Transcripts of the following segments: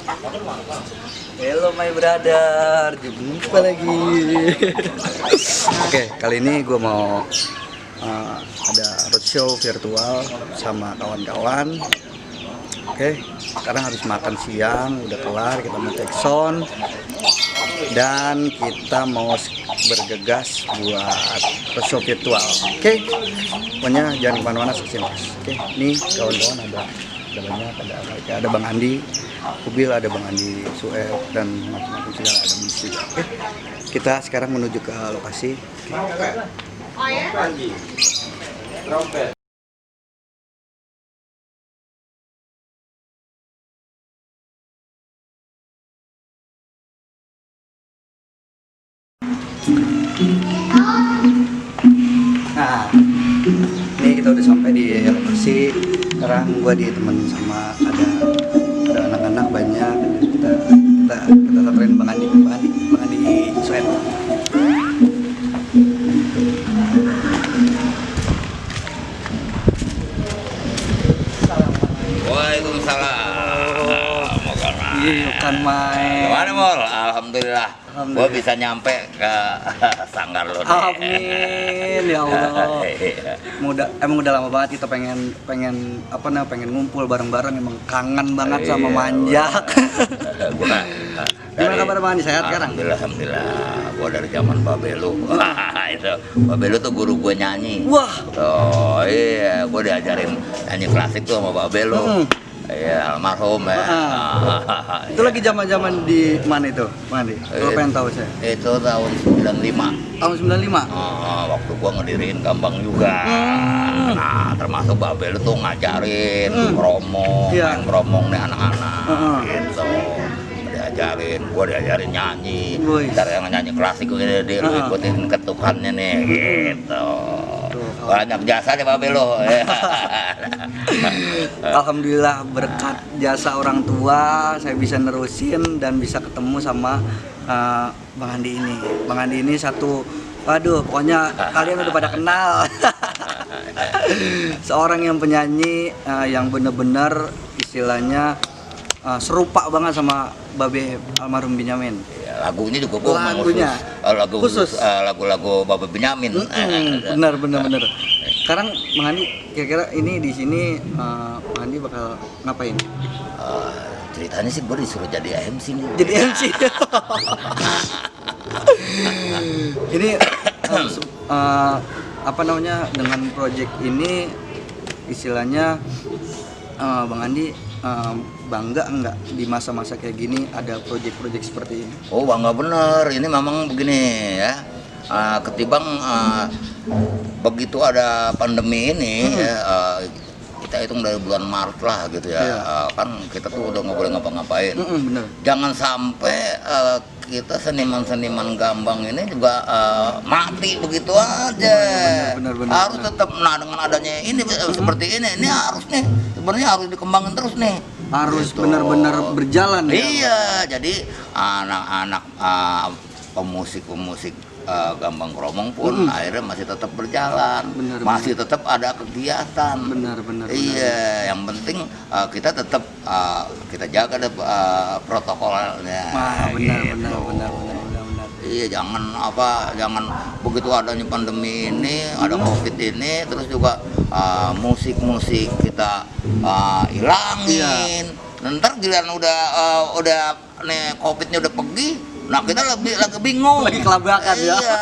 Hello my brother, jumpa lagi. Oke, kali ini gue mau ada roadshow virtual sama kawan-kawan. Oke, sekarang harus makan siang, udah kelar, kita mau take sound dan kita mau bergegas buat roadshow virtual. Oke, pokoknya jangan kemana-mana, kesini. Oke, ini kawan-kawan ada banyak, ada Bang Andi Kubil, ada Bang Andi Sueb, dan macam-macam segala, ada musik. Oke, kita sekarang menuju ke lokasi. Nah, ini kita udah sampai di lokasi. Sekarang gue ditemenin sama ada anak-anak banyak. Kita samperin Bang Andi Sueb. Waalaikumsalam. Iya kan main. Gimana Mol? Alhamdulillah. Gua bisa nyampe ke sanggar lo nih. Amin ya Allah. Emang udah lama banget kita pengen ngumpul bareng-bareng, emang kangen banget sama Manjak. Gimana kabar Bang Andi? Sehat sekarang? Alhamdulillah. Gua dari zaman Babelu. Itu Babelu tuh guru gue nyanyi. Wah. Oh iya, gua diajarin nyanyi klasik tuh sama Babelu. Iya, almarhum ya. Itu lagi zaman-zaman di mana itu, Bang Andi? Kalau pengen tahu saya. Itu tahun 95. Tahun 95? Waktu gua ngedirin Gambang juga. Nah, termasuk Babel tuh ngajarin ngeromong, main ngeromong nih anak-anak gitu. Gua diajarin nyanyi. Cara yang nyanyi klasik ini dia ikutin ketukannya nih gitu. Banyak jasa nih Babel lo. Alhamdulillah berkat jasa orang tua saya bisa nerusin dan bisa ketemu sama Bang Andi ini. Bang Andi ini pokoknya kalian udah pada kenal. Seorang yang penyanyi yang benar-benar istilahnya serupa banget sama Babe almarhum Benyamin. Lagunya juga gue khusus lagu-lagu Babe Benyamin. Benar. Sekarang Bang Andi kira-kira ini di sini Bang Andi bakal ngapain? Ceritanya sih gue disuruh jadi MC nih. Jadi MC. Ini dengan project ini istilahnya Bang Andi bangga enggak di masa-masa kayak gini ada project-project seperti ini? Oh bangga bener, ini memang begini ya. Ketimbang begitu ada pandemi ini kita hitung dari bulan Maret lah gitu ya. Kan kita tuh udah nggak boleh ngapa-ngapain. Jangan sampai kita seniman-seniman Gambang ini juga mati begitu aja. Bener. Harus tetap, dengan adanya ini seperti ini harusnya sebenarnya harus dikembangin terus nih. Harus gitu. Benar-benar berjalan ya. Iya, jadi anak-anak pemusik Gambang Kromong pun akhirnya masih tetap berjalan, masih tetap ada kegiatan. Benar. Iya, yang penting kita tetap kita jaga protokolnya. Benar. Iya, jangan begitu adanya pandemi ini, ada COVID ini, terus juga musik kita hilangin. Ntar giliran udah nih COVID-nya udah pergi. Nah kita lagi bingung, lagi kelabakan ya. Iya,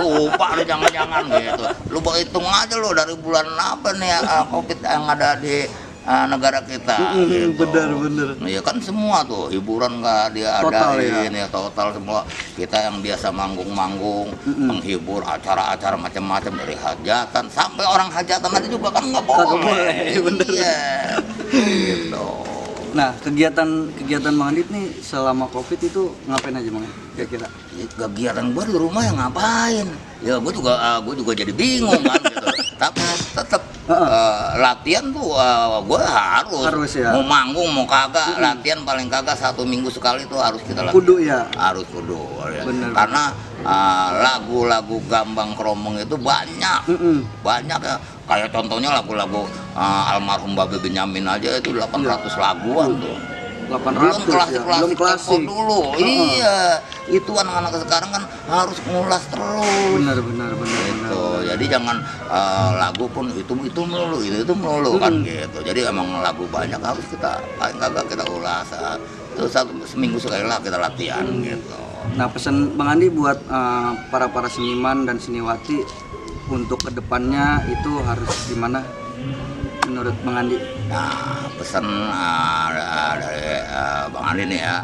lupa deh jangan gitu. Lu hitung aja lo dari bulan apa nih COVID yang ada di negara kita. Gitu. Bener. Iya kan semua tuh hiburan nggak dia adain ya total semua. Kita yang biasa manggung, menghibur acara-acara macam-macam dari hajatan sampai orang hajatan aja juga kan nggak boleh. Bener. Iya. Gitu. Nah, kegiatan Bang Andi nih selama COVID itu ngapain aja Bang? Kira-kira? Kegiatan gua di rumah yang ngapain? Ya gua juga jadi bingung kan gitu. Tapi tetap latihan tuh gua harus ya? Mau manggung mau kagak latihan paling kagak 1 minggu sekali tuh harus kita latihan. Kudu ya? Harus kudu ya. Bener. Karena lagu-lagu Gambang Kromong itu banyak ya. Kayak contohnya lagu-lagu almarhum Babe Benyamin aja itu 800 laguan tuh. 800 belum belum klasik. dulu. Iya, itu anak-anak sekarang kan harus ngulas terus. Benar. Gitu. Jadi jangan lagu pun itu melulu kan gitu. Jadi emang lagu banyak harus kita paling kagak kita ulas. Itu seminggu sekali lah kita latihan gitu. Nah, pesan Bang Andi buat para seniman dan seniwati untuk kedepannya itu harus gimana menurut Bang Andi? Nah, pesan dari Bang Andi nih ya,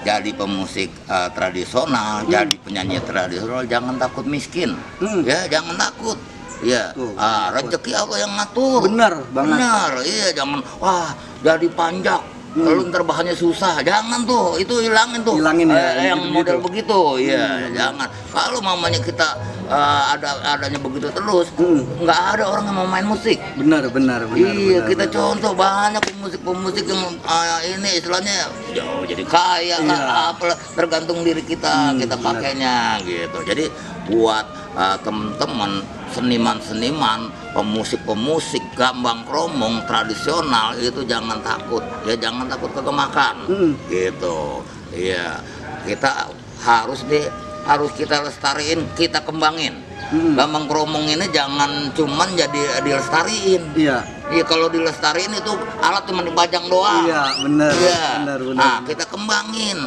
jadi pemusik tradisional, jadi penyanyi tradisional, jangan takut miskin, ya jangan takut. Ya, rezeki Allah yang ngatur. Benar banget. Benar, iya jangan wah jadi panjak. Lalu ntar bahannya susah, jangan tuh, itu hilangin tuh. Hilangin ya, yang model begitu, ya jangan. Kalau mamanya kita adanya begitu terus, nggak ada orang yang mau main musik. Benar. Iya, kita contoh banyak pemusik yang ini istilahnya jauh jadi kaya lah, apalah tergantung diri kita, kita pakainya gitu. Jadi buat teman-teman seniman-seniman, pemusik Gambang Kromong tradisional itu jangan takut, ya jangan takut kegemakan, gitu. Iya, kita harus kita lestariin, kita kembangin. Gambang Kromong ini jangan cuman jadi dilestariin. Iya, kalau dilestariin itu alat cuma dipajang doang. Iya, benar. Iya. Benar. Nah, kita kembangin.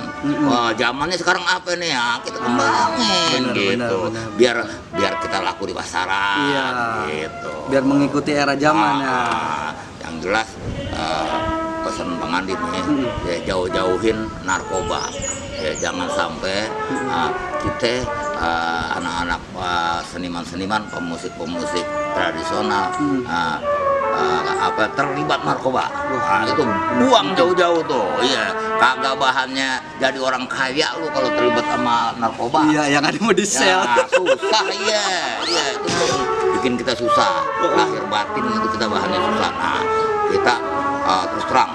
Wah, zamannya sekarang apa nih ya? Kita kembangin gitu. Benar. Biar kita laku di pasaran. Iya. Gitu. Biar mengikuti era zamannya. Yang jelas pesan Bang Andi nih, ya jauh-jauhin narkoba. Ya jangan sampai kita anak-anak seniman-seniman, pemusik tradisional terlibat narkoba. Itu buang jauh-jauh tuh. Iya, kagak bahannya jadi orang kaya lu kalau terlibat sama narkoba. Iya, yang ada mau di-sell. Ya, susah iya itu bikin kita susah. Lahir batin itu kita bahannya susah. Nah, kita terus terang.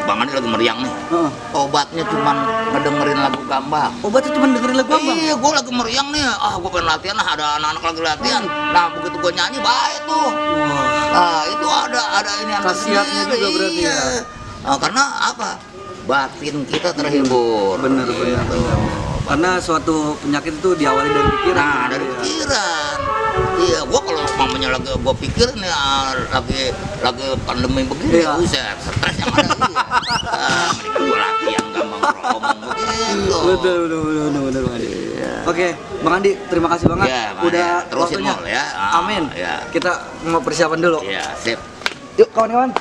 Bang Andi lagi meriang nih. Obatnya cuman ngedengerin lagu Gambang. Obatnya cuma dengerin lagu Gambang? Iya, gue lagi meriang nih. Gue pengen latihan lah, ada anak-anak lagi latihan. Nah, begitu gue nyanyi baik tuh. Nah, itu ada ini khasiatnya juga berarti ya. Nah, karena apa? Batin kita terhibur. Bener. Karena suatu penyakit itu diawali dari pikiran. Nah, dari pikiran. Iya, gua kalau mamanya lagi gua pikir nih lagi pandemi begini, buset, stres yang ada iya. Mending gua latihan Gambang Kromong begitu. Betul. Oke, Bang Andi, terima kasih banget. Ya, udah terusin waktunya. Mol ya. Amin. Ya. Kita mau persiapan dulu. Iya, sip. Yuk kawan-kawan.